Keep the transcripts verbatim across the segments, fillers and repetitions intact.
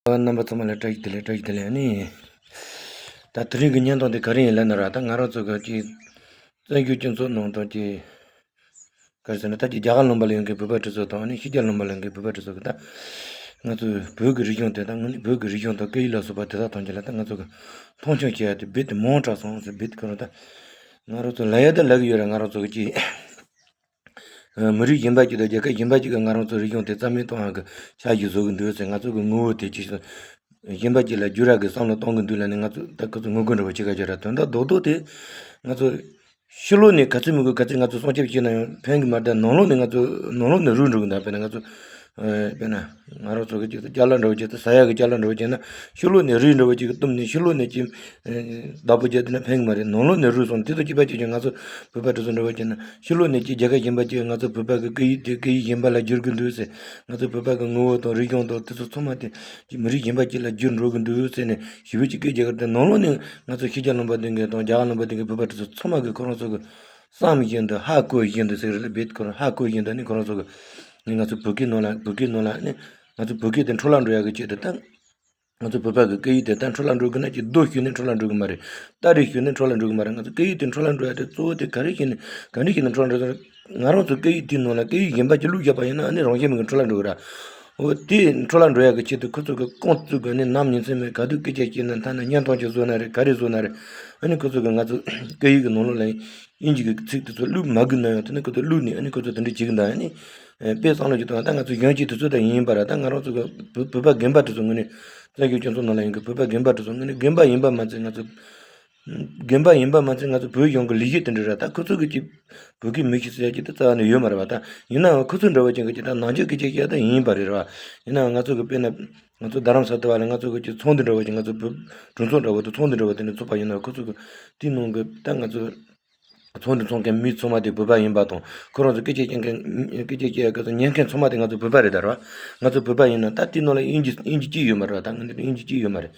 རྣམ་པ་ཚང་མ་ལ་བཀྲ་ཤིས་བདེ་ལེགས། བཀྲ་ཤིས་བདེ་ལེགས། ཨ་ནི། ད་དེ་རིང་གི་བརྙན་ཐུང་དེ་ག་རེ་ཡིན་ལབ་ན་ར། ད་ང་རང་ཚོ་གི་ཅིག་བཙན་བྱོལ་སྤྱི་ཚོགས་ནང་དུ་ཅིག་ག་རེ་ཟེར་ན། ད་ཅིག་རྒྱ་གར་ལུང་པ་ལ་ཡོད་མཁན་བོད་པ་དེ་ཚོ་དང་། ཨ་ནི་ཕྱི་རྒྱལ་ལུང་པ་ལ་ཡོད་མཁན་བོད་པ་དེ་ཚོ་གི་ད་ང་ཚོ་བོད་ཀྱི་རིག་གཞུང་དེ་དང་། དངོས་གནས་བོད་ཀྱི་རིག་གཞུང་དང་སྐད་ཡིག་ལ་སོགས་པ་དེ་དག་ཐམས་ཅད་ལ་ད་ང་ཚོ་གི་མཐོང་ཆུང་བྱེད་ཡ་དེ་རྦད་དེ་མང་དྲགས་སོང་ཟེར། རྦད་དེ་ཁོ་རང་ད་ང་རང་ཚོ་ལབ་ཡ་ད་ལབ་གི་ཡོད་ར། ང་རང་ཚོ་གི་ཅིག་མི་རིགས་གཞན་པ་ཅིག་དང་རྒྱལ་ཁབ་གཞན་པ་ཅིག་གིས་ང་རང་ཚོའི་རིག་གཞུང་དེ་རྩ་མེད་གཏོང་ཡག་གི་འཆར་གཞི་བཟོ་གི་འདུག་ཟེར། ང་ཚོ་གི་ངོ་བོ་དེ་ཅིག་གཞན་པ་ཅིག་ལ་བསྒྱུར་ཡག་གི་བསམ་བློ་གཏོང་གི་འདུག་ལབ་ནས་ང་ཚོ་ད་ཁོ་ཚོ་ངོ་རྒོལ་འདྲ་བོ་བྱེད་ག་བྱེད་ར། དོན་དག་རྡོག་རྡོག་དེ་ང་ཚོ་ཕྱི་ལོགས་ནས་ག་ཚོད་མི་དགོས་ག་ཚོད་ང་ཚོ་སྲུང་སྐྱོབ་བྱས་ན་ཡང་ཕན་གི་མ་རེད། ད་ནང་ལོགས་ནས་ང་ཚོ་ནང་ལོགས་ནས་རུལ་འགྲོ་གི་འདུག་དཔེར་ན་ང་ཚོ་ཨ་དཔེར་ན་ང་རང་ཚོ་གི་ཅིག་ཅ་ལག་འདྲ་བོ་བྱས་ཏེ་ཟ་ཡག་གི་ཅ་ལག་འདྲ་བོ་བྱས་ན། ཕྱི་ལོགས་ནས་རུལ་འདྲ་བོ་ཅིག་གི་བཏུམས་ནས་ཕྱི་ལོགས་ནས་ཅིག་ཨ་བདག་པོ་བྱས་བསྡད་ན་ཕན་གི་མ་རེད། ནང་ལོགས་ནས་རུལ་སོང་། དེ་ཚོ་གཅིག་པ་གཅིག་རྐྱང་ང་ཚོ་བོད་པ་དེ་ཚོ་འདྲ་བོ་བྱས་ན། ཕྱི་ལོགས་ནས་ཅིག་རྒྱལ་ཁབ་གཞན་པ་ཅིག་ང་ཚོ་བོད་པ་གི་སྐད་ཡིག་དེ་སྐད་ཡིག་གཞན་པ་ལ་བསྒྱུར་གི་འདུག་ཟེར། ང་ཚོ་བོད་པ་གི་ངོ་བོ་དང་རིག་གཞུང་དང་དེ་ཚོ་ཚང་མ་དེ་ཅིག་མི་རིགས་གཞན་པ་ཅིག་ལ་བསྒྱུར་འགྲོ་གི་འདུག་ཟེར་ནས་ཞེ་པོ་ཅིག་སྐད་རྒྱག་གི་རེད། ནང་ལོགས་ནས་ང་ཚོ་ཕྱི་རྒྱལ་ལུང་པ་སྡོད་མཁན་དང་རྒྱ་གར་ལུང་པ་སྡོད་མཁན་བོད་པ་དེ་ཚོ་ཚང་མ་གི་ཁོ་རང་ཚོ་གི་བསམ་བཞིན་དུ་ཧ་གོ་བཞིན་དུ་ཟེར་རེད། རྦད་ཁོ་རང་ཧ་གོ་བཞིན་དུ་ནི་ཁོ་རང་ཚོ་གི་ནི་ང་ཚོ་བོད་སྐད་ནང་ལ་བོད་སྐད་ནང་ལ་ནི་ང་ཚོ་བོད་སྐད་དེ་འཕྲོ་བརླག་འགྲོ་ཡག་གི་ཆེད་དུ་ད། ང་ཚོ་བོད་པ་གི་སྐད་ཡིག་དེ་ད་འཕྲོ་བརླག་འགྲོ་གི་ན་ཅིག་རྡོ་གཞུས་ནས་འཕྲོ་བརླག་འགྲོ་གི་མ་རེད། སྟ་རེ་གཞུས་ནས་འཕྲོ་བརླག་འགྲོ་གི་མ་རེད། ང་ཚོ་སྐད་ཡིག་དེ་འཕྲོ་བརླག་འགྲོ་ཡ་དེ་གཙོ་བོ་དེ་ག་རེ་བྱས་ནས་ག་འདྲ་བྱས་ནས་འཕྲོ་བརླག་འགྲོ་ཟེར། ང་རང་ཚོ་སྐད་ཡིག་དེའི་ནང་ལ་སྐད་ཡིག་གཞན་པ་ཅིག་བླུགས་བཞག་པ་ཡིན་ན་ཨ་ནི་རང་བཞིན་མེད་ཀྱི་འཕྲོ་བརླག་འགྲོ་གི་ར། འོ་དེ་འཕྲོ་བརླག་འགྲོ་ཡ་གི་ཆེད་དུ་ཁོ་ཚོ་གི་རྐང་བཙུགས་གི་ནས་ནམ་ཉིན་མཚན་མེད་ག་དུས་སྐད་ཆ་བཤད་ན། ཐ་ན་བརྙན་ཐུང་ཅིག་བཟོ་ན་རེད། ག་རེ་བཟོ་ན་རེད། ཨ་ནི་ཁོ་ཚོ་གི་ང་ཚོ་སྐད་ཡིག་གི་ནང་ལོགས་ལ་དབྱིན་ཇི་གི་ཚིག་དེ་ཚོ་བླུགས་མ་དགོས་ན་ཡང་དེ་ནི་ཁོ་ཚོ་བླུགས་ནས་ཨ་ནི་ཁོ་ཚོ་དེ་འདྲ་བྱེད་གི་འདུག་ཨ་ནི་དཔེ་བསམ་བློ་ཅིག་གཏོང་བ། ད་ང་ཚོ་གཞོན་སྐྱེས་དེ་ཚོ་ད་ཡིན་པ་ར། ད་ང་རང་ཚོ་གི་བོད་བོད་པ་རྒན་པ་དེ་ཚོ་དངོས་གནས་བཙན་བྱོལ་སྤྱི་ཚོགས་ནང་ལ་ཡོད་མཁན་བོད་པ་རྒན་པ་དེ་ཚོ་དངོས་གནས་རྒན་པ་ཡིན་པ་མ་ཚད་ང་ཚོ་རྒན་པ་ཡིན་པ་མ་ཚད་ང་ཚོ་བོད་གཞུང་གི་ལས་བྱེད་དེ་འདྲ་ར། ད་ཁོ་ཚོ་གི་ཅིག་བོད་སྐད་མི་ཤེས་ཟེར་ཡ་ཅིག་ད་རྩ་བ་ནས་ཡོད་མ་རེད་བ། ད་ཡིན་ནའང་ཁོ་ཚོ་འདྲ་བ་ཅན་གི་ཅིག་ད་ནང་ཆོས་སྐད་ཆ་བཤད་ད་ཡིན་པ་རེད་ར། ཡིན་ནའང་ང་ཚོ་གི་དཔེར་ན་ང་ཚོ་རྡ་རམ་ས་ལ་བ་ལ་ང་ཚོ་གི་ཅིག་ཚོགས་འདུ་འདྲ་བ་ཅིག་ང་ཚོ་བོད་གྲོས་ཚོགས་འདྲ་བ་དང་ཚོགས་འདུ་འདྲ་བ་དེ་འདྲ་ཚོགས་པ་ཡིན་ན། ཁོ་ཚོ་གི་དེའི་ནང་གི་ད་ང་ཚོ་ཚོགས་འདུ་ཚོགས་མཁན་མི་ཚང་མ་དེ་བོད་པ་ཡིན་པ་དང་། ཁོ་རང་ཚོ་སྐད་ཆ་བཤད་མཁན་སྐད་ཆ་བཤད་ཡ་གི་ཚོ་ཉན་མཁན་ཚང་མ་དེ་ང་ཚོ་བོད་པ་རེད་ད་ར། ང་ཚོ་བོད་པ་ཡིན་ན་ད་དེའི་ནང་ལ་དབྱིན་ཇི་དབྱིན་ཇི་གཅིག་ཡོད་མ་རེད་བ། ད་ང་འདི་དབྱིན་ཇི་གཅིག་ཡོད་མ་རེད།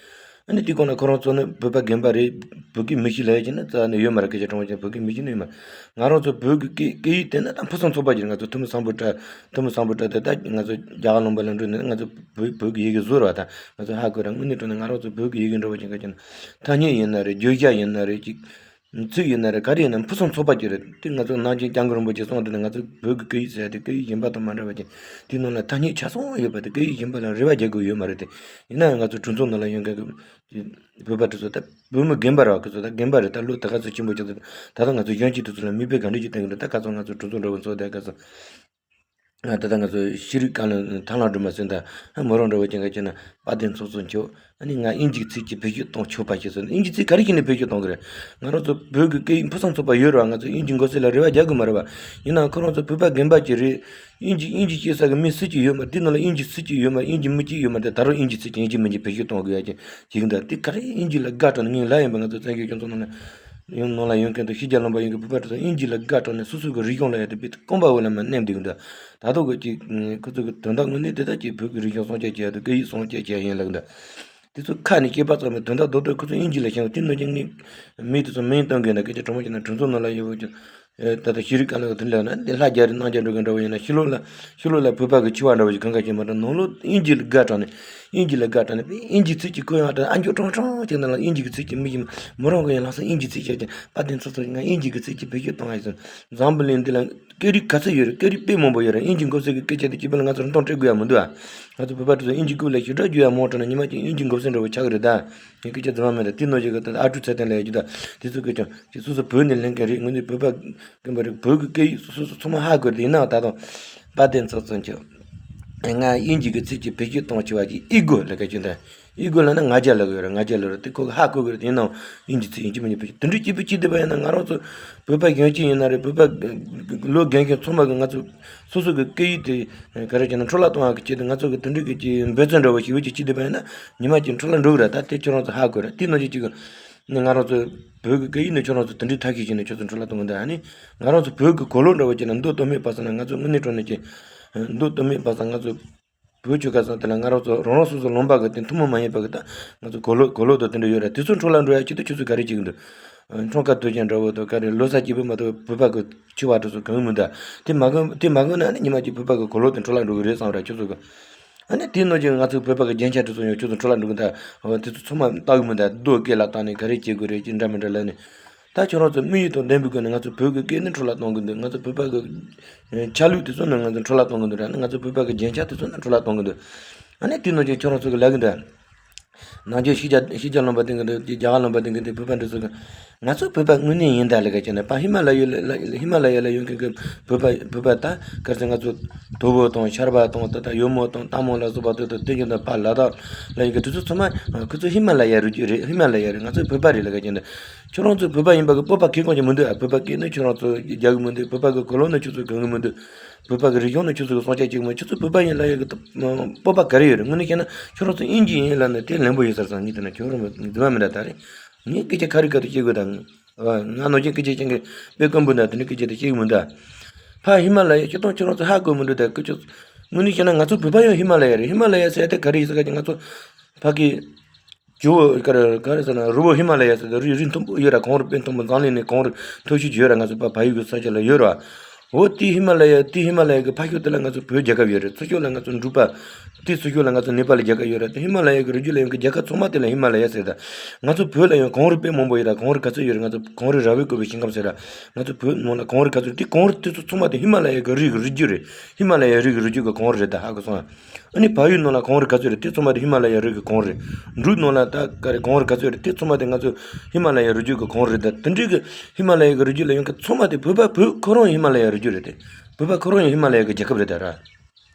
ཨ་ནི་དེ་གོང་ན་ཁོ་རང་ཚོ་ནི་བོད་པ་རྒན་པ་རེད། བོད་སྐད་མི་ཤེས་ལབ་ཡ་ཅིག་ནི་རྩ་ནས་ཡོད་མ་རེད། སྐད་ཆ་དྲང་པོ་བཤད་ན་བོད་སྐད་མི་ཤེས་ནི་ཡོད་མ་རེད། ང་རང་ཚོ་བོད་ཀྱི་སྐད་སྐད་ཡིག་དེ་ནི་ད་ཕུན་སུམ་ཚོགས་པ་ཅིག་རེད། ང་ཚོ་ཐུ་མི་སམ་བྷོ་ཊ་ཐུ་མི་སམ་བྷོ་ཊ་དེ་ད་ང་ཚོ་རྒྱ་གར་ལུང་པ་ལ་འགྲོ་ནས་ང་ཚོ་བོད་བོད་ཀྱི་ཡི་གེ་བཟོ་ར་བ། ད་ང་ཚོ་ཧ་གོ་ར། དངོས་གནས་དྲང་གནས་ང་རང་ཚོ་བོད་ཀྱི་ཡི་གེ་འདྲ་བོ་ཅིག་ག་ཅིག་ན་ཐ་སྙད་ཡིན་ན་རེད། བརྗོད་བྱ་ཡིན་ན་རེད། ཅིག་ཚིག་ཡིན་ན་རེད། ག་རེ་ཡིན་ན་ཕུན་སུམ་ཚོགས་པ་ཅིག་རེད། དེ་ང་ཚོ་ནང་ཆེན་སྐྱབས་མགོན་རིན་པོ་ཆེ་གསུངས་དེ་ནི་ང་ཚོ་བོད་ཀྱི་སྐད་ཡིག་ཟེར་ཡ་དེ་སྐད་ཡིག་གཞན་པ་དང་མ་འདྲ་བ་ཅིག་དེའི་ནང་ལ་ཐ་སྙད་ཆ་ཚང་ཡོད་པ་དེ་སྐད་ཡིག་གཞན་པ་ལ་རེ་བ་རྒྱག་དགོས་ཡོད་མ་རེད་དེ། ཡིན་ན་ཡང་ང་ཚོ་གྲོས་ཚོགས་ནང་ལ་ཡོད་མཁན་གྱི་བོད་པ་དེ་ཚོ་ད་བོད་མི་རྒན་པ་རེད་བ། ཁོ་ཚོ་ད་རྒན་པ་རེད། ད་ལོ་ད་ག་ཚོད་ཆེན་པོ་ཆགས་ཚོད། ད་ལྟ་ང་ཚོ་གཞོན་སྐྱེས་དེ་ཚོ་ལ་མིག་དཔེ་ག་འདྲ་ཅིག་སྟོན་གི་འདུག་ད་ག་ཚོད་ང་ཚོ་གྲོས་ཚོགས་འདྲ་བོ་ཚོགས་བསྡད་ག་ཚོད། ད་ལྟ་ང་ཚོ་ཤེས་རིག་བཀའ་བློན་ཐར་ལམ་སྒྲོལ་མ་ཟེར། ད་མོ་རང་འདྲ་བོ་ཅན་ག་ཅིག་ན་དཔལ་ལྡན་ཚོགས་གཙོ་མཆོག་ཨ་ནི་ང་དབྱིན་ཇིའི་ཚིག་ཅིག་བེད་སྤྱོད་གཏོང་ཆོག་པ་ཞིག་ཟེར། དབྱིན་ཇིའི་ཚིག་ག་རེ་བྱས་ནས་བེད་སྤྱོད་གཏོང་གི་རེད། ང་རང་ཚོ་བོད་ཀྱི་སྐད་ཡིག་ཕུན་སུམ་ཚོགས་པ་ཡོད་རེད་བ། ང་ཚོ་དབྱིན་ཇི་མགོ་སེར་ལ་རེ་བ་རྒྱག་གི་མ་རེད་བ། ཡིན་ནའང་ཁོ་རང་ཚོ་བོད་པ་རྒན་པ་ཅིག་རེད། དབྱིན་ཇི་དབྱིན་ཇི་བཤད་ས་གི་མི་སུ་གཅིག་ཡོད་མ་རེད། དེ་ནང་ལ་དབྱིན་ཇི་སུ་གཅིག་ཡོད་མ་རེད། དབྱིན་ཇི་མི་གཅིག་ཡོད་མ་རེད། ད་རུང་དབྱིན་ཇིའི་ཚིག་ཅིག་ཡིན་གཅིག་མིན་གཅིག་བེད་སྤྱོད་གཏོང་དགོས་ཡ་ཅིག་བྱེད་ཀྱི་འདུག་དེ་ག་རེ་དབྱིན་ཇི་ལ་དགའ་དྲགས་ནས། ངས་ལབ་ཡིན་པ། ང་ཚོ་བཙན་བྱོལ་སྤྱི་ཚོགས་ནང་ལ་ཡོང་ནང་ལ་ཡོང་མཁན་དང་ཕྱི་རྒྱལ་ལུང་པ་ཡོང་མཁན་བོད་པ་དེ་ཚོ་དབྱིན་ཇི་ལ་དགའ་དྲགས་ནས་སོ་སོ་གི་རིག་གཞུང་ལ་ཡ་དེ་བེད་རྐང་པ་འོག་ལ་མར་མནན་བསྡད་ཀྱི་འདུག་ད་དུང་གི་ཅིག་ཁོ་ཚོ་གི་དོན་དག་དངོས་གནས་དེ་དག་ཅིག་བོད་ཀྱི་རིག་གཞུང་སྲུང་སྐྱོབ་བྱེད་ཡ་དང་སྐད་ཡིག་སྲུང་སྐྱོབ་བྱེད་ཡ་ཡིན་ལབ་ཀྱི་འདུག་དེ་ཚོ་ཁ་ནས་བཤད་པ་ཙམ་མིན། དོན་དག་རྡོག་རྡོག་ཁོ་ཚོ་དབྱིན་ཇི་ལ་བཤད་པ་དེ་ནང་བཞིན་ངས་མི་དེ་ཚོ་མིང་བཏོན་དགོས་ན། སྐད་ཆ་དྲང་པོ་བཤད་ན་གྲོས་ཚོགས་ནང་ལ་ཡོད་པ་ཅིག་ད་ལྟ་ཤེས་རིག་བཀའ་བློན་གྱི་དེ་འདྲ་ན་འདི་ལྷ་རྒྱ་རི་གནང་རྒྱ་འགྲོ་མཁན་འདྲ་བོ་ཡིན་ན། ཕྱི་ལོགས་ལ་ཕྱི་ལོགས་ལ་བོད་པ་གི་ཆེ་བ་འདྲ་བོ་ཞིག་གང་ག་བྱེད་མ་འདྲ། ནང་ལོགས་དབྱིན་ཇི་ལ་དགའ་དྲགས་ནས་དབྱིན་ཇི་ལ་དགའ་དྲགས་ནས་དབྱིན་ཇིའི་ཚིག་ཅིག་གོ་ཡང་དྲགས། ཨ་མཆོག་ཀྲང་ཀྲང་ཅིག་ནང་ལ་དབྱིན་ཇི་གི་ཚིག་ཅིག་མི་ཤེས། མོ་རང་གི་ཡང་ལྷག་བསམ་དབྱིན་ཇིའི་ཚིག་བཤད་ཀྱང་དཔལ་ལྡན་ཚོགས་གཙོ་ང་དབྱིན་ཇི་གི་ཚིག་ཅིག་བེད་སྤྱོད་གཏོང་བ་ཡིན་ཟེར། འཛམ་བུ་གླིང་འདི་ལ་སྐད་རིགས་ག་ཚོད་ཡོད་རེད། སྐད་རིགས་དཔེ་མང་པོ་ཡོད་རེད། དབྱིན་ཇི་མགོ་སེར་གི་སྐད་ཆ་དེ་སྐྱིད་པ་ལ་ང་ཚོར་འདང་སྤྲད་དགོས་ཡ་མི་འདུག་ཨ། ང་ཚོ་བོད་པ་དེ་ཚོ་དབྱིན་ཇི་སྐད་ལ་ཞེ་དྲག་རྒྱུས་ཡ་མང་དྲགས་ན་ཉི་མ་གཅིག་དབྱིན་ཇི་མགོ་སེར་འདྲ་བོ་ཆགས་ཀྱི་རེད་ད། ངས་སྐད་ཆ་རྫུན་མ་མིན་ད། དེ་ནང་བཞིན་གྱི་ད་ཨ་ཀྲུག་ཚེ་བརྟན་ལབ་ཡ་ཅིག་ད། དེ་ཚོ་སྐད་ཆ་ཅིག་སོ་སོ་བོད་ནས་ལེན་མཁན་རེད། ངོས་ནས་བོད་པ་རྒན་པ་རེད། བོད་ཀྱི་སྐད་ཡིག་སོ་སོ་ཚང་མ་ཧ་གོ་རེད། ཡིན་ནའང་ད་དུང་དཔལ་ལྡན་ཚོགས་གཙོ་མཆོག་ང་དབྱིན་ཇི་གི་ཚིག་ཅིག་བེད་སྤྱོད་གཏོང་ཆོག་པ་ཅིག་ཨི་གོ་ལབ་མཁན་ཅིག་ད། ཨི་གོ་ལབ་ན་ང་རྒྱལ་ལབ་ཀྱི་ཡོད་རེད། ང་རྒྱལ་ལབ་རེད། དེ་ཁོ་གི་ཧ་གོ་གི་རེད། ཡིན་ནའང་དབྱིན་ཇི་ཚིག་དབྱིན་ཇི་མི་ཉན་པ་ཅིག་དེ་འདྲ་སྐྱིད་པོ་སྐྱིད་བསྡད་པ་ཡིན་ན། ང་རང་ཚོ་བོད་པ་གཞོན་སྐྱེས་ཡིན་ན་རེད། བོད་པ་ལོ་རྒན་གཞོན་ཚང་མ་གི་ང་ཚོ་སོ་སོ་གི་སྐད་ཡིག་དེ་ག་རེ་བྱས་ན་འཕྲོ་བརླག་གཏོང་བ་གི་ཆེད་དུ་ང་ཚོ་གི་དེ་འདྲ་གི་ཅིག་འབད་བརྩོན་འདྲ་བོ་ཞེ་པོ་ཅིག་བྱེད་བསྡད་པ་ཡིན་ན་ཉི་མ་གཅིག་འཕྲོ་བརླག་འགྲོ་གི་རེད། ད་དེ་ཁྱོད་རང་ཚོ་ཧ་གོ་རེད། དེ་ནང་བཞིན་ཅིག་གི་ནི་ང་རང་ཚོ་བོད་ཀྱི་སྐད་ཡིག་ནི་ཁྱོད་རང་ཚོ་དེ་འདྲའི་ཐབས་ཤེས་བྱས་ནས་ཁྱོད་ཚོ་འཕྲོ་བརླག་གཏོང་གི་འདུག་ཨ་ནི་ང་རང་ཚོ་བོད་ཀྱི་གོ་ལོག་འདྲ་བོ་བྱས་ན་མདོ་སྟོད་སྨད་པ་ཚོ་ན་ང་ཚོ་དངོས་གནས་དྲང་གནས་ཀྱི་མདོ་སྟོད་སྨད་པ་ཚོ་ང་ཚོ་བོད་ཆོལ་ཁ་གསུམ་དེ་ལ་ང་རང་ཚོ་རང་རང་སོ་སོ་ལུང་པ་གི་དེ་ཐུན་མོང་མ་ཡིན་པ་གི་ད་ང་ཚོ་གོ་ལོག་གོ་ལོག་དང་དེ་འདྲ་ཡོད་རེད། དེ་ཚོ་འཕྲོ་བརླག་འགྲོ་ཡ་ཆེད་དུ་ཁྱོད་ཚོ་ག་རེ་བྱེད་ཀྱི་འདུག་ཁྲོམ་ཁ་སྡོད་ཀྱང་འདྲ་བོ་དང་ག་རེ་ལོ་གསར་སྐྱིད་པོ་མ་གཏོགས་བོད་པ་གི་ཆོས་པ་དེ་ཚོ་གང་ཡང་མི་འདུག་དེ་མ་གོ་དེ་མ་གོ་ན་ནི་ཉི་མ་གཅིག་བོད་པ་གི་གོ་ལོག་དེ་འཕྲོ་བརླག་འགྲོ་གི་རེད་བསམ་ར། ཁྱོད་ཚོ་གི་ ཨ་ནི་དེའི་ནང་བཞིན་ང་ཚོའི་བོད་པ་གི་རྒྱན་ཆ་དེ་ཚོ་ཡང་ཁྱོད་ཚོ་འཕྲོ་བརླག་འགྲོ་གི་འདུག། འོ་དེ་ཚོ་ཚང་མ་ལྟ་གི་མི་འདུག། རྡོ་སྐེ་ལ་བཏགས་ནས་ག་རེ་བྱེད་དགོས་རེད་ཅེས་འདྲ་མི་འདྲ་ལབ་ནས། ད་ཁྱོད་རང་ཚོ་དམིགས་ཡུལ་དང་ལྡན་པའི་སྒོ་ནས་ང་ཚོ་བོད་ཀྱི་སྐད་ནི་འཕྲོ་བརླག་གཏོང་གི་འདུག། ང་ཚོ་བོད་པ་གི་ཆ་ལུགས་དེ་ཚོ་ནི་ང་ཚོ་འཕྲོ་བརླག་གཏོང་གི་འདུག་ར། ང་ཚོ་བོད་པ་གི་རྒྱན་ཆ་དེ་ཚོ་ནི་འཕྲོ་བརླག་གཏོང་གི་འདུག། ཨ་ནི་དེའི་ནང་བཞིན་ཁྱོད་རང་ཚོ་གི་ལབ་གི་འདུག། ནང་ཆོས་ཤེས་བྱ་ཤེས་བྱ་ལུང་པ་བསྟེན་གི་འདུག། རྒྱ་གར་ལུང་པ་བསྟེན་གི་འདུག། བོད་པ་འདི་ཚོ་གི། ང་ཚོ་བོད་པ་དངོས་གནས་ཡིན་ད་ལ་ག་ཅེ་ན། ཕ་ཧི་མ་ལ་ཡ་ལ་ཧི་མ་ལ་ཡ་ལ་ཡོད་མཁན་གི་བོད་པ་བོད་པ་ད་ག་ཚོད་ང་ཚོ་དོལ་པོ་དང་ཤར་པ་དང་ད་ད་ཡོལ་མོ་དང་སྟག་མོ་ལ་སོགས་པ་ད་ད་དེ་ཡོད་ད། ཕ་ལ་དྭགས་ལ་ཡོད་མཁན་དེ་ཚོ་ཚང་མ་ཁོ་ཚོ་ཧི་མ་ལ་ཡ་རི་རྒྱུད་རེད། ཧི་མ་ལ་ཡ་རེད། ང་ཚོ་བོད་པ་རེད་ལ་ག་ཅེ་ན། ཁྱོད་རང་ཚོ་བོད་པ་ཡིན་པ་གི་སྤོབས་པ་གང་ཡང་ཅིག་མི་འདུག་ཨ། བོད་པ་སྐད་ནི་ཁྱོད་རང་ཚོ་རྒྱག་གི་མི་འདུག། བོད་པ་གི་གོ་ལོ་ནི་ཁྱོད་ཚོ་གོན་གི་མི་འདུག། བོད་པ་གི་རིག་གཞུང་ནི་ཁྱོད་ཚོ་གི་སྲུང་སྐྱོབ་བྱེད་གི་མི། ཁྱོད་ཚོ་བོད་པ་ཡིན་ལབ་ཡག་གི་སྤོབས་པ་ག་རེ་ཡོད་རེད། དངོས་གནས་བཤད་ན་ཁྱོད་རང་ཚོ་དབྱིན་ཇི་ཡིན་ལབ་ན་དེ་ལན་པོ་ཡོད་ས་རེད་བསམ། ངས་བལྟས་ན་ཁྱོད་རང་རྫུན་མ་མི་འདྲ་ད་རེད། ངས་སྐད་ཆ་ཁ་རི་ཁ་ཐུག་བཤད་དགོས་ད། ང་ནང་བཞིན་སྐད་ཆ་བཤད་མཁན་དཔེ་དཀོན་པོ་འདྲ་དེ་འདྲའི་སྐད་ཆ་དེ་བཤད་གི་མི་འདུག། ཕ་ཧི་མ་ལ་ཡ་སྤྱིར་བཏང་ཁྱོད་རང་ཚོ་ཧ་གོ་མི་འདུག་ད། ཁོ་ཚོ་དངོས་གནས་བཤད་ན་ང་ཚོ་བོད་པ་ཡང་ཧི་མ་ལ་ཡ་རེད། ཧི་མ་ལ་ཡ་ཟེར་ཡ་དེ་ག་རེ་ཡིན་ཟེར་ག་ཅིག་ང་ཚོ་ཕ་གི་ཇོ་བོ་ག་རེ་ག་རེ་ཟེར་ན། རི་བོ་ཧི་མ་ལ་ཡ་ཟེར་ཏེ་རི་རི་མཐོན་པོ་ཡོད་ར། གངས་རི་དཔེ་མཐོན་པོ་འཛམ་གླིང་ནས་གངས་རི་མཐོ་ཤོས་ཅིག་ཡོད་ར། ང་ཚོ་ཕ་ཕ་ཡུལ་གྱི་ས་ཆ་ལ་ཡོད་ར། འོ་དེ་ཧི་མ་ལ་ཡ། དེ་ཧི་མ་ལ་ཡ་གི་ཕ་ཤོག་དེ་ལ་ང་ཚོ་བོད་རྒྱལ་ཁབ་ཡོད་རེད། ཚུར་ཤོག་ལ་ང་ཚོ་འབྲུག་པ། དེ་ཚུར་ཤོག་ལ་ང་ཚོ་ནེ་པ་ལ་རྒྱལ་ཁབ་ཡོད་ར། དེ་ཧི་མ་ལ་ཡ་གི་རི་རྒྱུད་ལ་ཡོད་མཁན་རྒྱལ་ཁབ་ཚང་མ་དེ་ལ་ཧི་མ་ལ་ཡ་ཟེར་ད། ང་ཚོ་བོད་ལ་ཡང་གངས་རི་དཔེ་མང་པོ་ཡོད་ར། གངས་རི་ག་ཚོད་ཡོད་རེད། ང་ཚོ་གངས་རི་ར་བས་བསྐོར་བའི་ཞིང་ཁམས་ཟེར་ར། ང་ཚོ་བོད་ནང་ལ་གངས་རི་ག་ཚོད་རེད། དེ་གངས་རི་དེ་ཚོ་ཚང་མ་དེ་ཧི་མ་ལ་ཡ་གི་རི་གི་རི་རྒྱུད་རེད། ཧི་མ་ལ་ཡ་རི་གི་རི་རྒྱུད་གི་གངས་རི་རེད་ད། ཧ་གོ་སོང་ཨ། ཨ་ནི་བལ་ཡུལ་ནང་ལ་གངས་རི་ག་ཚོད་རེད། དེ་ཚང་མ་དེ་ཧི་མ་ལ་ཡའི་རི་གི་གངས་རི། འབྲུག་ནང་ལ་ད་ག་རེ་གངས་རི་ག་ཚོད་རེད། དེ་ཚང་མ་དེ་ང་ཚོ་ཧི་མ་ལ་ཡའི་རི་རྒྱུད་གི་གངས་རི་རེད། ད་དེ་འདྲའི་གི་ཧི་མ་ལ་ཡའི་གི་རི་རྒྱུད་ལ་ཡོད་མཁན་ཚང་མ་དེ་བོད་པ། བོད་ཁོ་རང་ཡང་ཧི་མ་ལ་ཡའི་རི་རྒྱུད་རེད་དེ། བོད་པ་ཁོ་རང་ཡང་ཧི་མ་ལ་ཡ་གི་རྒྱལ་ཁབ་རེད་ད་ར།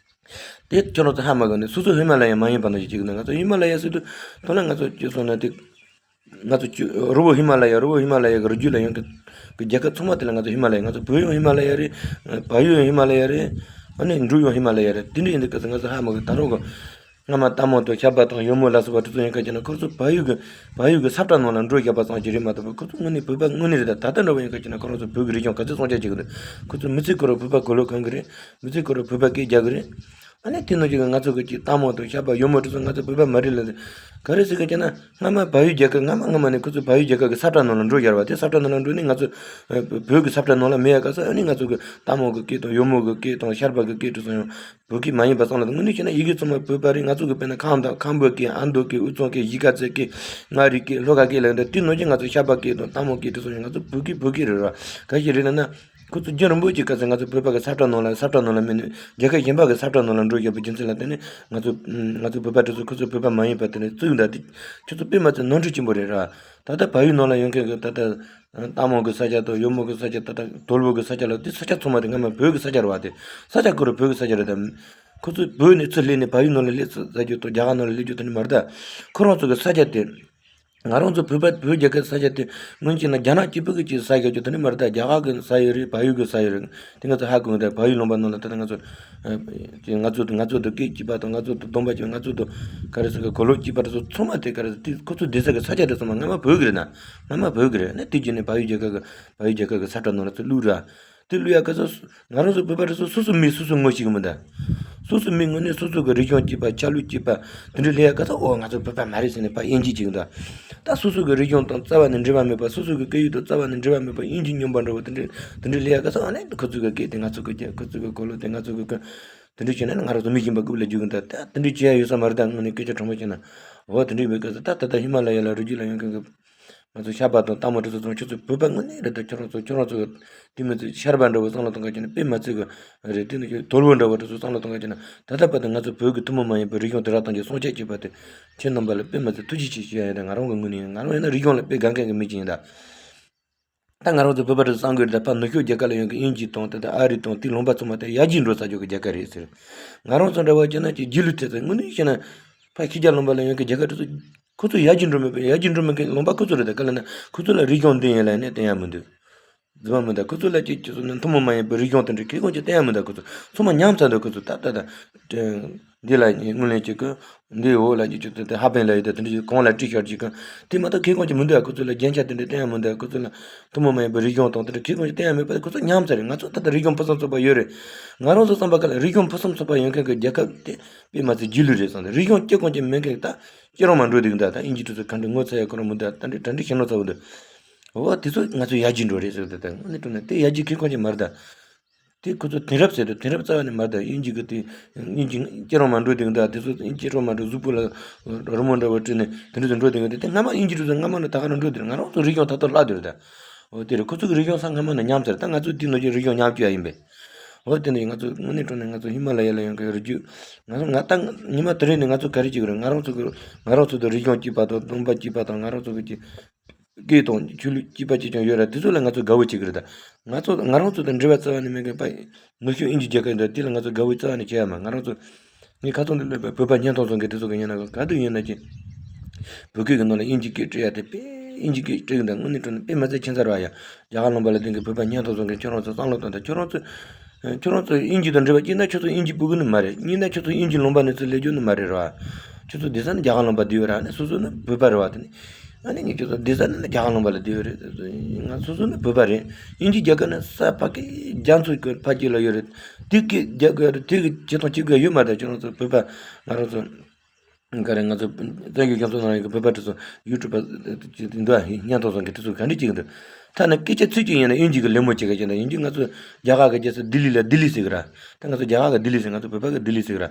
དེ་ཁྱོད་རང་ཚོ་ཧ་མ་གོ་ནས་སོ་སོ་ཧི་མ་ལ་ཡ་མ་ཡིན་པ་ནང་བཞིན་བྱེད་གི་འདུག། ང་ཚོ་ཧི་མ་ལ་ཡ་ཟེར་དུས་ཐོག་ལ་ང་ཚོ་ཅི་སོང་ན་དེ། ང་ཚོ་ཅི་རི་བོ་ཧི་མ་ལ་ཡ། རི་བོ་ཧི་མ་ལ་ཡ་གི་རི་རྒྱུད་ལ་ཡོད་མཁན་གི་རྒྱལ་ཁབ་ཚང་མ་དེ་ལ་ང་ཚོ་ཧི་མ་ལ་ཡ། ང་ཚོ་བོད་ཡང་ཧི་མ་ལ་ཡ་རེད། བལ་ཡུལ་ཡང་ཧི་མ་ལ་ཡ་རེད། ཨ་ནི་འབྲུག་ཡང་ཧི་མ་ལ་ཡ་རེད། དེ་འདྲ་ཡིན་དུས་སྐབས་སུ་ང་ཚོ་ཧ་མ་གི་ད་རུང་གི། སྔ་མ་སྟག་མོ་དང་ཤར་པ་དང་ཡོལ་མོ་ལ་སོགས་པ་དེ་ཚོ་ཡིན་ཁ་ཅིག་ན་ཁོ་ཚོ་བལ་ཡུལ་གི་བལ་ཡུལ་གི་ས་བཀྲ་ནང་ལ་འགྲོ་བཞག་པ་ཙམ་ཞིག་རེད་མ་གཏོགས་པ། ཁོ་ཚོ་དངོས་གནས་བོད་པ་དངོས་གནས་རེད་ད། ད་ལྟ་འདྲ་བོ་ཡིན་ཁ་ཅིག་ན་ཁོ་རང་ཚོ་བོད་ཀྱི་རིག་གཞུང་ག་ཚོད་སྲུང་སྐྱོབ་བྱེད་གི་འདུག། ཁོ་ཚོ་མི་ཚེ་ཁོ་རང་བོད་པ་གོས་ལོག་གོན་གི་རེད། མི་ཚེ་ཁོ་རང་བོད་པ་སྐད་རྒྱག་གི་རེད། ཨ་ནི་དེ་ནང་བཞིན་ང་ཚོ་གི་ཅིག་སྟག་མོ་དང་ཤར་པ་ཡོལ་མོ་དེ་ཚོ་ང་ཚོ་བོད་པ་མ་རེད་ལབ། ག་རེ་ཟེར་གི་ཅེ་ན། སྔ་མ་བལ་ཡུལ་རྒྱལ་ཁབ་སྔ་མ་སྔ་མ་ནས་ཁོ་ཚོ་བལ་ཡུལ་རྒྱལ་ཁབ་གི་ས་བཀྲ་ནང་ལ་འགྲོ་བཞག་པ་དེ། ས་བཀྲ་ནང་ལ་འགྲོ་ནས་ང་ཚོ་ཨ་བོད་ཀྱི་ས་བཀྲ་ནང་ལ་མེད་ཡ་ག་ས། ཨ་ནི་ང་ཚོ་གི་སྟག་མོ་གི་སྐད་དང་ཡོལ་མོ་གི་སྐད་དང་ཤར་པ་གི་སྐད་དེ་ཚོ་ཡང་བོད་སྐད་མ་ཡིན་པ་བསམ་ལ། དངོས་གནས་བཤད་ན་ཡི་གེ་ཚང་མ་བོད་པ་རེད། ང་ཚོ་གི་དཔེར་ན་ཁམས་དང་ཁམས་པའི་སྐད། ཨ་མདོ་སྐད། དབུས་གཙང་སྐད། གཞིས་ཀ་རྩེ་སྐད། མངའ་རིས་སྐད། ལྷོ་ཁ་སྐད་ལབ་འདྲ། དེ་ནང་བཞིན་ང་ཚོ་ཤར་པ་སྐད་དང་སྟག་མོ་སྐད་དེ་ཚོ་ཡང་ང་ཚོ་བོད་སྐད་བོད་སྐད་རེད་ར། ག་ཞིག་རེད་ལབ་ན། ཁོ་ཚོ་རྒྱུན་རིང་པོ་ཅིག་སྐབས་སུ་ང་ཚོ་བོད་པ་གི་ས་བཀྲ་ནང་ལ། ས་བཀྲ་ནང་ལ་མེད་ནས་རྒྱལ་ཁབ་གཞན་པ་གི་ས་བཀྲ་ནང་ལ་འགྲོ་བཞག་པའི་རྒྱུ་མཚན་ལ་བརྟེན་ནས་ང་ཚོ་ང་ཚོ་བོད་པ་དེ་ཚོ་ཁོ་ཚོ་བོད་པ་མ་ཡིན་པ་དེ་ནས་བཙུགས་འདྲ། དེ་ཁྱོད་ཚོ་དཔེ་མ་ཚད་ནོར་འཁྲུལ་ཆེན་པོ་རེད་ར། ད་ལྟ་བལ་ཡུལ་ནང་ལ་ཡོད་མཁན་གི་ད་ལྟ་སྟག་མོ་གི་ས་ཆ་དང་ཡོལ་མོ་གི་ས་ཆ། ད་ལྟ་དོལ་པོ་གི་ས་ཆ་ལ། དེ་ས་ཆ་ཚང་མ་དེ་སྔ་མ་བོད་གི་ས་ཆ་རེད་བ། དེ་ས་ཆ་ཁོ་རང་བོད་གི་ས་ཆ་རེད་དམ། ཁོ་ཚོ་བོད་ནས་ཚུར་སླེབས་ནས་བལ་ཡུལ་ནང་ལ་སླེབས་ཚར་རྒྱུ་དང་རྒྱ་གར་ནང་ལ་སླེབས་རྒྱུ་དེ་ནི་མ་རེད་ད། ཁོ་རང་ཚོ་གི་ས་ཆ་དེ། ང་རང་ཚོ་བོད་པ་བོད་རྒྱལ་ཁབ་ས་ཆ་དེ་སྔོན་ཆད་ན་རྒྱ་ནག་གཅིག་པུ་གི་ཅིག་ས་ཆ་རྒྱུ་དེ་ནི་མ་རེད་ད། རྒྱ་གར་གི་ས་ཡོད་རེད། བལ་ཡུལ་གི་ས་ཡོད་རེད། དེ་ང་ཚོ་ཧ་གོ་གི་འདུག། བལ་ཡུལ་ལུང་པ་ནང་ལ་ད་ལྟ་ང་ཚོ་ཨ་ང་ཚོ་དང་ང་ཚོ་དང་སྐད་གཅིག་པ་དང་། ང་ཚོ་དང་སྡོམ་པ་གཅིག་པ། ང་ཚོ་དང་ག་རེ་ཟེར་གི་གོ་ལོག་གཅིག་པ་དེ་ཚོ་ཚང་མ་དེ་ག་རེ་ཟེར། དེ་ཁོ་ཚོ་བསྡད་ས་གི་ས་ཆ་དེ་ཚང་མ་སྔ་མ་བོད་གི་རེད་ན། སྔ་མ་བོད་གི་རེད་ན། དེ་རྗེས་ནས་བལ་ཡུལ་རྒྱལ་ཁབ་གི་བལ་ཡུལ་རྒྱལ་ཁབ་གི་ས་ཁྲ་ནང་ལ་ཚུར་བླུགས་ར། དེ་བླུགས་ཡ་ག་ཚོད། ང་རང་ཚོ་བོད་པ་དེ་ཚོ་སོ་སོ་མི་སོ་སོ་ངོ་ཤེས་གི་མི་འདུག། སོ་སོ་མི་ངོ་ནས་སོ་སོ་གི་རིག་གཞུང་གཅིག་པ། ཆ་ལུགས་གཅིག་པ་དེ་འདྲ་སླེབས་ཡ་ག་ཚོད། ཨོ་ང་ཚོ་བོད་པ་མ་རེད་ཟེར་ནས་ཕར་དབྱེ་འབྱེད་བྱེད་གི་འདུག། ད་སོ་སོ་གི་རིག་གཞུང་དང་རྩ་བ་ནས་འབྲེལ་བ་མེད་པ། སོ་སོ་གི་སྐད་ཡིག་དང་རྩ་བ་ནས་འབྲེལ་བ་མེད་པ། དབྱིན་ཇི་སྨྱོན་པ་འདྲ་བོ་དེ་འདྲ་དེ་འདྲ་སླེབས་ཡ་ག་ཚོད། ཨ་ནི་ཁོ་ཚོ་གི་སྐད་དེ་ང་ཚོ་གི་རྒྱ། ཁོ་ཚོ་གི་གོ་ལོག་དེ་ང་ཚོ་གི་གི་དེ་འདྲ་བྱས་ན་ང་རང་ཚོ་མི་གཞན་པ་རྐུབ་ལ་རྒྱུག་གི་འདུག། ད་དེ་འདྲ་བྱེད་ཡ་ཡོད་ས་མ་རེད། ད་དངོས་གནས་སྐད་ཆ་དྲང་མོ་བཤད་ན། འོ་དེ་འདྲ་ཡིན་པའི་སྐབས་སུ་ད་ད་ལྟ་ཧི་མ་ལ་ཡ་ལ་རི་རྒྱུད་ལ་ཡོད་མཁན་གི་ང་ཚོ་ཤར་པ་དང་སྟག་མོ་དེ་ཚོ་ཚང་ཁྱོད་ཚོ་བོད་པ་དངོས་གནས་རེད་ད། ཁྱོད་རང་ཚོ་ཁྱོད་རང་ཚོ་དེ་མི་ཚོ་ཤར་པ་འདྲ་བོ་བསམ་བློ་གཏོང་ག་བྱས་ན་དཔེ་མ་ཚད་གི་རེད། དེ་ནི་ཁྱོད་དོལ་པོ་འདྲ་བོ་དེ་ཚོ་བསམ་བློ་གཏོང་ག་བྱས་ན། ད་ལྟ་བར་དུ་ང་ཚོ་བོད་ཀྱི་ཐུན་མོང་མ་ཡིན་པའི་རིག་གཞུང་དེ་རབ་དང་གི་སྲུང་སྐྱོབ་བྱེད་པ་དེ་ཁྱེད་རྣམ་པ་ལ་དཔེ་མ་ཚད་ཐུགས་རྗེ་ཆེ་ཞུ་ཡ་ཡིན་ད། ང་རང་གི་ངོས་ནས་ཡིན། ང་རང་ཡིན་ན་རིག་གཞུང་ལ་དཔེ་དགའ་མཁན་གྱི་མི་ཅིག་ཡིན་ད། ད་ང་རང་ཚོ་བོད་པ་དེ་ཚོ་བསམ་གི་རེད་ད། ཕར་ནུབ་ཕྱོགས་རྒྱལ་ཁབ་ལ་ཡོད་མཁན་དབྱིན་ཇི་དང་ད་ལྟ་ཨ་རི་དང་དེའི་ལུང་པ་ཚང་མ་དེ་ཡར་རྒྱས་འགྲོ་ཚར་རྒྱུ་གི་རྒྱལ་ཁབ་རེད་ཟེར། ང་རང་ཚོ་འདྲ་བ་བྱས་ན་ཅིག་རྗེས་ལུས་ཐེབས་ཚར། དངོས་གནས་བཤད་ན་ཕར་ཕྱི་རྒྱལ་ལུང་པ་ལ་ཡོད་མཁན་རྒྱལ་ཁབ་དེ་ཚོ་ཁོ་ཚོ་ཡར་རྒྱས་འགྲོ་མེད་པ། ཡར་རྒྱས་འགྲོ་མེད་མཁན་ལུང་པ་ཁོ་ཚོ་རེད་ད། ག་ལབ་ན་ཁོ་ཚོ་ལ་རིག་གཞུང་འདི་ཡིན་ལབ་ནས་བསྟན་ཡ་མི་འདུག། རྫུན་མ་མི་འདུག། ཁོ་ཚོ་ལ་ཅིག་ཅིག་སོང་ན་ཐུན་མོང་མ་ཡིན་པའི་རིག་གཞུང་དེ་འདྲ་ཁེ་གང་ཅིག་བསྟན་ཡ་མི་འདུག། ཁོ་ཚོ་ཚང་མ་ཉམས་ཚར་འདུག། ཁོ་ཚོ་ད་ལྟ་ད་འདི་ལ་སྔོན་ལ་ཅིག་གི་འདིའི་འོག་ལ་ཅིག་ཅིག་དེ་ཧ་པན་ལ་ཡོད་དེ་དེ་འདྲ་ཅིག་གང་ལ་བྲིས་ཤར་ཅིག་གི་དེ་མ་གཏོགས་ཁེ་གང་ཅིག་མི་འདུག། ཁོ་ཚོ་ལ་རྒྱན་ཆ་དེ་འདྲ་བསྟན་ཡ་མི་འདུག། ཁོ་ཚོ་ལ་ཐུན་མོང་མ་ཡིན་པའི་རིག་གཞུང་དང་དེ་འདྲ་ཁེ་གང་ཅིག་བསྟན་ཡ་མེད་པ། ཁོ་ཚོ་ཉམས་ཚར་རེད། ང་ཚོ་ད་ལྟ་རིག་གཞུང་ཕུན་སུམ་ཚོགས་པ་ཡོད་རེད། ང་རང་ཚོ་བསམ་པ་ག་ལ་རིག་གཞུང་ཕུན་སུམ་ཚོགས་པ་ཡོད་མཁན་གྱི་རྒྱལ་ཁབ་དེ་དཔེ་མ་ཚད་རྗེས་ལུས་རེད་བསམ་འདུག། རིག་གཞུང་སྐྱེ་གང་ཅིག་མེད་མཁན་ད་སྐྱེ་རང་མ་འགྲོ་འདུག་ད། དབྱིན་ཇི་དེ་ཚོ་ག་འདྲ་ངོ་ཚ་ཡ་ཁོ་རང་མི་འདུག། ད་འདྲ་གྲ་འགྲིག་བྱེད་ནོ་ཚ་བོ་འདུག། འོ་དེ་ཚོ་ང་ཚོ་ཡར་རྒྱས་འགྲོ་རེད་ཟེར་ད། ད་དངོས་གནས་དྲང་གནས་དེ་ཡར་རྒྱས་ཁེ་གང་ཅིག་མ་རེད་ད། དེ་ཁོ་ཚོ་དེང་རབས་ཟེར་དུས་དེང་རབས་རྩ་བ་ནས་མ་རེད། ད་དབྱིན་ཇི་གི་དེ་དབྱིན་ཇི་སྐྱེ་རོགས་མ་འགྲོ་དེང་ད་དེ་ཚོ་དབྱིན་ཇི་སྐྱེ་རོགས་མ་འགྲོ་གཟུགས་པོ་ལ་རི་མོ་འདྲ་བོ་བྲིས་ནས་དེ་འདྲ་ཚོ་འགྲོ་དེང་དེ་དེ་སྔ་མ་དབྱིན་ཇི་དེ་ཚོ་སྔ་མ་ནས་ད་ག་རང་འགྲོ་དེ་རེད། ང་རང་ཚོ་རིག་གཞུང་ད་ལྟ་བརླག་དེ་རེད་ད། འོ་དེ་རེད། ཁོ་ཚོ་གི་རིག་གཞུང་ས་སྔ་མ་ནས་ཉམས་ཚར། ད་ང་ཚོ་དེ་ནང་བཞིན་རིག་གཞུང་ཉམས་རྒྱུ་ཡ་ཡིན་པས། འོ་དེ་ནས་ང་ཚོ་དངོས་གནས་དྲང་གནས་ང་ཚོ་ཧི་མ་ལ་ཡ་ལ་ཡོང་གི་རི་རྒྱུད། ང་ཚོ་ང་ད་ཉི་མ་དེ་རིང་ནས་ང་ཚོ་ག་རེ་བྱེད་ཀྱི་རེད། ང་རང་ཚོ་གི་ང་རང་ཚོ་དང་རིག་གཞུང་གཅིག་པ་དང་སྟོན་པ་གཅིག་པ་དང་ང་རང་ཚོ་གི་སྐད་དང་ཆོས་ལུགས་གཅིག་པ་གཅིག་རྐྱང་ཡོད་ར། དེ་ཚོ་ལ་ང་ཚོ་དགའ་བོ་བྱེད་ཀྱི་རེད་ད། ང་ཚོ་ང་རང་ཚོ་དང་འབྲེལ་བ་རྩ་བ་ནས་མེད་མཁན་པ་ནུབ་ཕྱོགས་དབྱིན་ཇི་རྒྱལ་ཁབ་འདི་དེ་ལ་ང་ཚོ་དགའ་བོ་རྩ་བ་ནས་བྱེད་ཡ་མ། ང་རང་ཚོ་ངས་ཁ་ཚོན་དུ་སླེབས་པའི་བོད་པ་སྙན་ཐོང་བཟོ་མཁན་དེ་ཚོ་གི་ཉན་ན་ག་དུས་ཡིན་ན་ཅི། བོད་སྐད་ཀྱི་ནང་ལ་དབྱིན་ཇི་སྐད་བྲིས་ཡ་དེ་དཔེ་དབྱིན་ཇི་སྐད་བྲིས་གི་འདུག་དངོས་གནས་དྲང་གནས་དཔེ་མ་ཚད་ཁྱད་མཚར་བ་ཡ། རྒྱ་གར་ལུང་པ་ལ་སྡོད་མཁན་བོད་པ་སྙན་ཐོང་བཟོ་མཁན་ཁྱོད་རང་ཚོ་བསམ་བློ་གཏོང་དང་། ཁྱོད་རང་ཚོ་ཁྱོད་རང་ཚོ་དབྱིན་ཇི་དང་འབྲེལ་བ་སྐྱེས་ན་ཁྱོད་ཚོ་དབྱིན་ཇི་ཕྲུ་གུ་ནི་མ་རེད། གཉིས་ན་ཁྱོད་ཚོ་དབྱིན་ཇི་ལུང་པ་ནས་ཚུར་སླེབས་རྒྱུ་ནི་མ་རེད་ར། ཁྱོད་ཚོ་བསྡད་ས་ནི་རྒྱ་གར་ལུང་པ་བསྡད་ཡོད་ར། ཨ་ནི་སོ་སོ་ནི་བོད་པ་རེད་བ། དེ་ནི་ཨ་ནི་ངས་ཁྱོད་ཚོ་བསྡད་ས་ནི་རྒྱ་གར་ལུང་པ་ལ་བསྡད་ཡོད་རེད། ང་སོ་སོ་ནི་བོད་པ་རེད། དབྱིན་ཇི་རྒྱལ་ཁབ་ནི་ས་ཕ་གི་རྒྱ་མཚོ་གི་ཕ་སྐྱིད་ལ་ཡོད་རེད། དེ་གི་རྒྱ་གི་དེ་གི་ཆེ་མཐོང་གཅིག་པ་ཡོད་མ་རེད། ཁྱོད་རང་ཚོ་བོད་པ་ང་རང་ཚོ་ག་རེ་ང་ཚོ་བཙན་བྱོལ་སྤྱི་ཚོགས་ནང་གི་བོད་པ་དེ་ཚོ་ཡུ་ཊུབ་པ་ཅིག་འདུག་ཨ། སྙན་ཐོ་བཟང་གི་དེ་ཚོ་ག་འདྲ་ཅིག་འདུག་ཐ་ན་སྐད་ཆ་ཚིག་གཅིག་ཡིན་ན་དབྱིན་ཇི་གི་ལད་མོ་བྱེད་ག་བྱེད་ན། དབྱིན་ཇི་ང་ཚོ་རྒྱ་གར་གི་རྒྱལ་ས་ལྡི་ལི་ལ་ལྡི་ལི་ཟེར་གི་ར། ད་ང་ཚོ་རྒྱ་གར་གི་ལྡི་ལི་ཟེར། ང་ཚོ་བོད་པ་གི་ལྡི་ལི་ཟེར་གི་ར།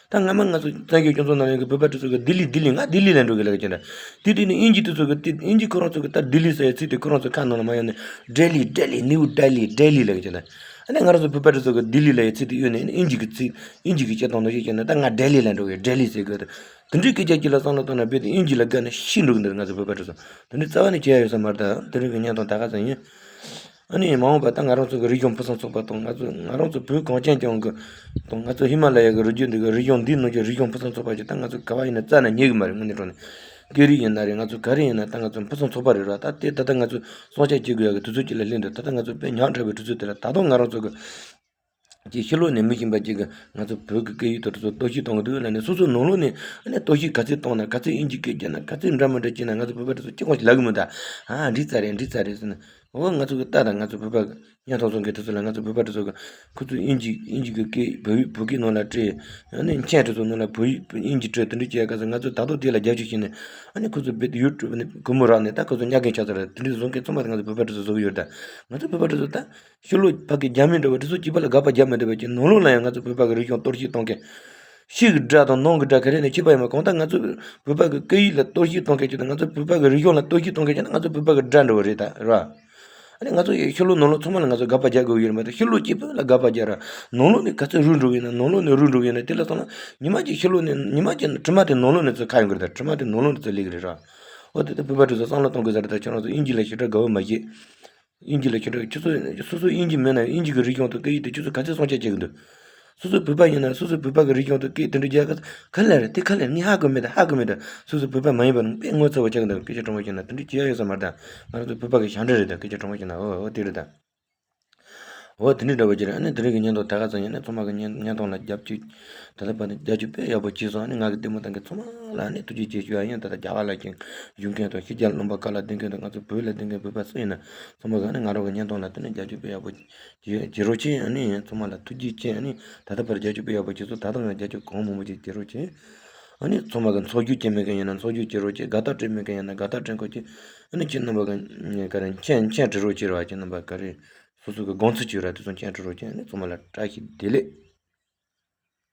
ད་སྔ་མ་ང་ཚོ་བཙན་བྱོལ་སྤྱི་ཚོགས་ནང་གི་བོད་པ་དེ་ཚོ་གི་ལྡི་ལི་ལྡི་ལི་ང་ལྡི་ལི་ལ་འགྲོ་གི་ལབ་ཀྱི་འདྲ། དེ་དུས་ནི་དབྱིན་ཇི་དེ་ཚོ་གི་དེ་དབྱིན་ཇི་ཁོ་རང་ཚོ་གི་ད་ལྡི་ལི་ཟེར་ཚིག་དེ་ཁོ་རང་ཚོ་ཁ་ནང་ལ་མ་ཡོང་ནས་ཌེ་ལི་ཌེ་ལི་ནིའུ་ཌེ་ལི་ཌེ་ལི་ལབ་ཀྱི་འདྲ། ཨ་ནི་ང་རང་ཚོ་བོད་པ་དེ་ཚོ་གི་ལྡི་ལི་ལབ་ཡའི་ཚིག་དེ་གཡོལ་ནས་ཨ་ནི་དབྱིན་ཇི་གི་ཚིག་དབྱིན་ཇི་གི་སྐད་གཏོང་ནང་བཞིན་བྱས་ནས་ད་ང་ཌེ་ལི་ལ་འགྲོ་གི་ཌེ་ལི་ཟེར་དགོས་ད། དེ་འདྲའི་སྐད་ཆ་གཅིག་ལ་བསམ་བློ་བཏང་ན་རྦད་དེ་དབྱིན་ཇི་ལ་དགའ་ནས་ཤི་འགྲོ་གི་འདུག་ང་ཚོ་བོད་པ་དེ་ཚོ་དེ་འདྲའི་རྩ་བ་ནས་བྱས་ཡོད་ས་མ་རེད་ད། དེ་རིང་གི་བརྙན་ཐུང་ད་ག་ཚོད་ཡིན། ཨ་ནི་མ་འོངས་པ་ད་ང་རང་ཚོ་གི་རིག་གཞུང་ཕུན་སུམ་ཚོགས་པ་དང་། ང་ཚོ་ང་རང་ཚོ་བོད་གངས་ཅན་ལྗོངས་ཀྱི་དང་། ང་ཚོ་ཧི་མ་ལ་ཡ་གི་རི་རྒྱུད་འདི་གི་རིག་གཞུང་འདིའི་ནང་གི་རིག་གཞུང་ཕུན་སུམ་ཚོགས་པ་ཞིག་ད་ང་ཚོ་ག་བ་ཡིན་ན་རྩ་ནས་རྙེད་གི་མ་རེད། དངོས་གནས་དྲང་གནས་སྐད་རིགས་ཡིན་ན་རེད། ང་ཚོ་ག་རེ་ཡིན་ན་ད་ང་ཚོ་ཕུན་སུམ་ཚོགས་པ་རེད་ར། ད་དེ་ད་ལྟ་ང་ཚོ་སྲུང་སྐྱོབ་བྱེད་དགོས་ཡ་གི་དུས་ཚོད་ཅིག་ལ་སླེབས་འདུག་ད་ལྟ་ང་ཚོ་དཔེ་ཉག་ཕྲ་བའི་དུས་ཚོད་དེ་ལ་ད་དུང་ང་རང་ཚོ་གི་ཅིག་ཕྱི་ལོགས་ནས་མི་གཞན་པ་ཅིག་གིས་ང་ཚོ་བོད་ཀྱི་སྐད་ཡིག་དེ་ཚོ་གཏོར་བཤིག་གཏོང་གི་འདུག་ལབ་ནས། སོ་སོའི་ནང་ལོགས་ནས་ཨ་ནི་གཏོར་བཤིག་ག་ཚོད་གཏོང་ན། ག་ཚོད་དབྱིན་ཇི་སྐད་རྒྱབ་ན། ག་ཚོད་འདྲ་མི་འདྲ་བྱས་ན། ང་ཚོ་བོད་པ་དེ་ཚོ་གཅིག་ཀྱང་ཞིག་ལབ་གི་མི་འདུག་ཨ་འགྲིག་ཚར་རེད། འགྲིག་ཚར་རེད་ཟེར་ནས། འོ་ང་ཚོ་གི་ལྟ་དང་། ང་ཚོ་བོད་པ་གི་བརྙན་ཐུང་བཟོ་མཁན་དེ་ཚོ་ལ་ང་ཚོ་བོད་པ་དེ་ཚོ་གི་ཁོ་ཚོས་དབྱིན་ཇི་དབྱིན་ཇི་གི་སྐད་བོད་ཡིག་བོད་སྐད་ནང་ལ་བྲིས། ཨ་ནི་མཆན་དེ་ཚོ་ནང་ལ་བོད་ཡིག་དབྱིན་ཇི་བྲིས། དེ་འདྲ་བྱས་སྐབས་སུ་ང་ཚོ་ད་དུང་དེ་ལ་རྒྱབ་སྐྱོར་བྱས་ནས། ཨ་ནི་ཁོ་ཚོ་རྦད་དེ་ཡུ་ཊུབ་ནས་སྒོར་མོ་རག་ནས་ད་ཁོ་ཚོ་གཉའ་གན་ཆགས་ཚར་རེད། དེ་འདྲ་བཟོ་མཁན་ཚང་མ་དེ་ང་ཚོ་བོད་པ་དེ་ཚོ་བཟོ་གི་ཡོད་རེད་ད། ང་ཚོ་བོད་པ་དེ་ཚོ་ད། ཕྱི་ལོགས་ཕ་གི་རྒྱ་མི་འདྲ་བོ་དེ་ཚོ་གཅིག་པ་ལ་དགག་པ་རྒྱག་མི་འདོད་པ་ཅིག་ནང་ལོགས་ལ་ཡང་ང་ཚོ་བོད་པ་གི་རིག་གཞུང་གཏོར་བཤིག་གཏོང་མཁན། ཕྱི་གི་དགྲ་དང་ནང་གི་དགྲ་ག་རེ་ནས་ཁྱད་པར་ཡོད་མ། གང་ལྟར་ང་ཚོ་བོད་པ་གི་སྐད་ཡིག་ལ་གཏོར་བཤིག་གཏོང་མཁན་ཅིག་དང་། ང་ཚོ་བོད་པ་གི་རིག་གཞུང་ལ་གཏོར་བཤིག་གཏོང་མཁན་ཅིག་དང་། ང་ཚོ་བོད་པ་གི་དགྲ་འདྲ་བོ་རེད་ད། རེད་བ། ཨ་ནི་ང་ཚོ་ཡི་ཕྱི་ལོགས་ནང་ལོགས་ཚང་མ་ལ་ང་ཚོ་དགག་པ་རྒྱག་དགོས་ཡོད་མ་གཏོགས། ཕྱི་ལོགས་གཅིག་པུ་ལ་དགག་པ་རྒྱག་ར། ནང་ལོགས་ནས་ག་ཚོད་རུལ་འགྲོ་གི་ཡིན་ན། ནང་ལོགས་ནས་རུལ་འགྲོ་གི་ཡིན་ན། དེ་ལ་སོང་ན་ཉི་མ་གཅིག་ཕྱི་ལོགས་ནས་ཉི་མ་གཅིག་དྲི་མ་དེ་ནང་ལོགས་ནས་ཚུར་ཁ་ཡོང་གི་རེད་ད། དྲི་མ་དེ་ནང་ལོགས་ནས་ཚུར་སླེབས་ཀྱི་རེད་ར། འོ་དེ་ལྟར་བོད་པ་དེ་ཚོ་བསམ་བློ་གཏོང་དགོས་ས་རེད་ད། ཁྱོད་རང་ཚོ་དབྱིན་ཇི་ལ་ཞེ་དྲག་དགའ་བོ་མ་བྱེད། དབྱིན་ཇི་ལ་ཁྱོད་ཚོ་སོ་སོ་དབྱིན་ཇི་མེད་ན། དབྱིན་ཇི་གི་རིག་གཞུང་དང་སྐད་ཡིག་དེ་ཁྱོད་ཚོ་ག་ཚོད་སྲུང་སྐྱོབ་བྱེད་ཀྱི་འདུག་སོ་སོ་བོད་པ་ཡིན་ན་སོ་སོ་བོད་པ་གི་རིག་གཞུང་དང་སྐད་དེ་འདྲ་རྒྱག་ག་ག་ལ་རེད། དེ་ག་ལ་རེད། ངས་ཧ་གོ་མེད་ད། ཧ་གོ་མེད་ད། སོ་སོ་བོད་པ་མ་ཡིན་པ་ནི་དཔེ་ངོ་ཚ་བོ་ཆགས་ཀྱི་འདུག་སྐད་ཆ་དྲང་པོ་བཤད་ན་དེ་འདྲ་བྱེད་ཡ་ཡོད་ས་མ་རེད་ད། ང་རང་ཚོ་བོད་པ་གི་ཞན་ཁྲ་རེད་ད། སྐད་ཆ་དྲང་པོ་བཤད་ན། འོ་འོ་དེ་རེད་ད། འོ་དེ་འདྲའི་འདྲ་བོ་ཅིག་རེད། ཨ་ནི་དེ་རིང་གི་བརྙན་ཐུང་ད་ག་ཚོད་ཡིན་ནའི་ཚང་མ་གི་བརྙན་བརྙན་ཐུང་ལ་རྒྱབ་སྐྱོར་ད་ལྟ་བར་དུ་རྒྱབ་སྐྱོར་དཔེ་ཡག་པོ་བྱས་སོང་། ཨ་ནི་ང་གི་ལྟད་མོ་ལྟ་མཁན་ཚང་མ་ལ་ཨ་ནི་ཐུགས་རྗེ་ཆེ་ཞུ་ཡ་ཡིན། ད་ལྟ་རྒྱ་གར་ལ་བཞུགས་མཁན་དང་ཕྱི་རྒྱལ་ལུང་པ་ཁག་ལ་སྡོད་མཁན་དང་། ང་ཚོ་བོད་ལ་སྡོད་མཁན་བོད་པ་སུ་ཡིན་ན་ཚང་མ་གི་ཨ་ནི་ང་རང་གི་བརྙན་ཐུང་ལ་དེ་ནས་རྒྱབ་སྐྱོར་དཔེ་ཡག་པོ་བྱེད་བྱེད་རོགས་བྱེད། ཨ་ནི་ཚང་མ་ལ་ཐུགས་རྗེ་ཆེ། ཨ་ནི་ད་ལྟ་བར་རྒྱབ་སྐྱོར་དཔེ་ཡག་པོ་བྱས་སོང་། ད་དུང་ཡང་རྒྱབ་སྐྱོར་གང་མང་མང་ཅིག་བྱེད་རོགས་བྱེད། ཨ་ནི་ཚང་མ་གི་འཚོ་བསྒྱུར་བྱེད་མེད་མཁན་ཡིན་ན་འཚོ་བསྒྱུར་བྱེད་རོགས་བྱེད། དགའ་རྟགས་སྤྲད་མེད་མཁན་ཡིན་ན་དགའ་རྟགས་སྤྲད་དགོས་བྱེད། ཨ་ནི་ཁྱེད་རྣམ་པ་གི་ག་རེ་མཆན་མཆན་བྲི་རོགས་བྱེད་ར། ཁྱེད་རྣམ་པ་ག་རེ་སོ་སོ་གི་དགོངས་ཚུལ་ཅིག་ཡོད་ར། དེ་ཚོ་མཆན་བྲི་རོགས་བྱེད། ཨ་ནི་ཚང་མ་ལ་བཀྲ་ཤིས་བདེ་ལེགས།